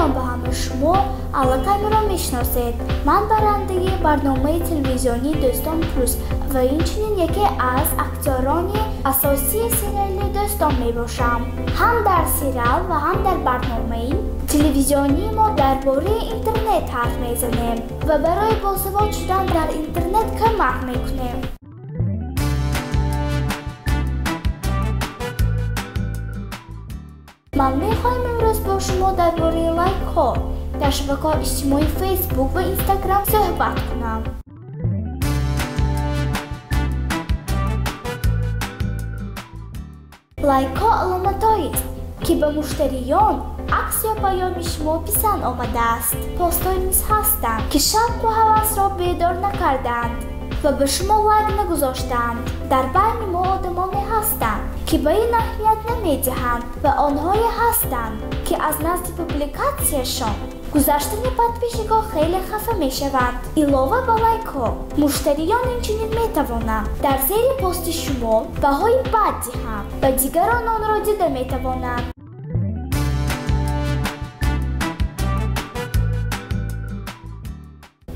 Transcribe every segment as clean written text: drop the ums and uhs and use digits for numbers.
Салом ба ҳамаи шумо, аллакай маро мешиносед. Ман барандаи барномаи телевизионии Дӯстон Плюс ва инчунин яке аз актёрони асосии сериали Дӯстон мебошам. Ҳам дар сериал ва ҳам дар барномаи телевизионии мо дар бораи интернет ҳарф мезанем ва барои босавод шудан дар интернет кӯмак мекунем. Ман мехоҳам имрӯз бо шумо дар бораи лайкҳо дар шабакаҳои иҷтимоии Фейсбук ва Инстаграм суҳбат кунам. Лайкҳо аломатҳоест, ки ба муштариён акс ё паёми шумо писанд омадааст. Постҳое низ ҳастанд, ки шавқу ҳавасро бедор накардаанд ва ба шумо лайк нагузоштаанд. Дар байни мо одамоне ҳастанд, ки ба ин аҳамият намедиҳанд ва онҳое ҳастанд, ки аз назди публикатсияшон гузаштани подписчикҳо хеле хафа мешаванд. Илова ба лайкҳо, муштариён инчунин метавонанд дар зери пости шумо баҳои бад диҳанд ва дигарон онро дида метавонанд.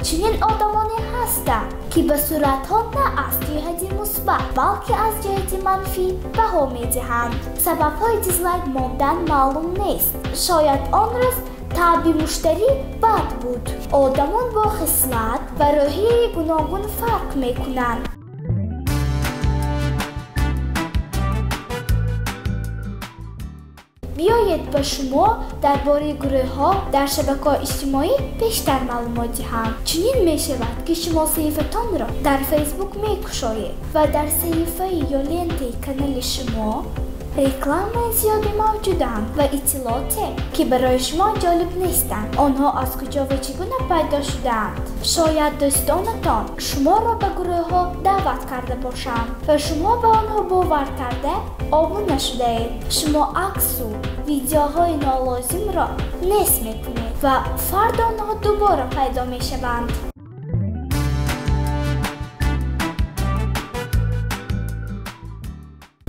Чунин одамоне ҳастанд, ки ба суратҳо на аз ҷиҳати мусбат, балки аз ҷиҳати манфӣ баҳо медиҳанд. Сабабҳои дизлайк мондан маълум нест. Шояд он рӯз таъби муштарӣ бад буд. Одамон бо хислат ва рӯҳияи гуногун фарқ мекунанд. Биёед ба шумо дар бораи гурӯҳҳо дар шабакаҳои иҷтимоӣ бештар маълумот диҳам. Чунин мешавад, ки шумо саҳифатонро дар Фейсбук мекушоед ва дар саҳифаи ё лентаи канали шумо рекламаи зиёде мавҷуданд ва иттилооте, ки барои шумо ҷолиб нестанд. Онҳо аз куҷо ва чӣ гуна пайдо шудаанд? Шояд дӯстонатон шуморо ба гурӯҳҳо даъват карда бошанд ва шумо ба онҳо бовар карда обуна шудаед. Шумо аксу видеоҳои нолозимро нест мекунед ва фардо онҳо дубора пайдо мешаванд.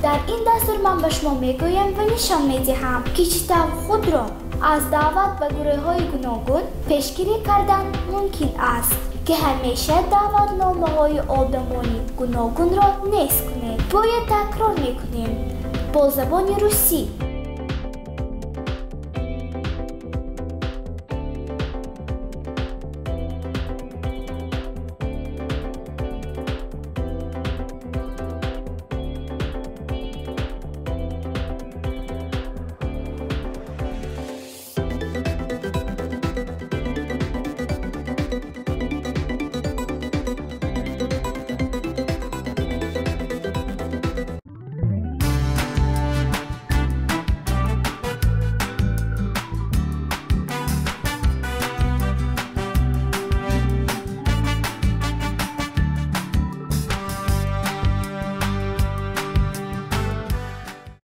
Дар ин дастур ман ба шумо мегӯям ва нишон медиҳам, ки чӣ тавр худро аз даъват ба гурӯҳҳои гуногун пешгирӣ кардан мумкин аст, ки ҳамеша даъватномаҳои одамони гуногунро нест кунед. Бояд такрор мекунем бо забони русӣ.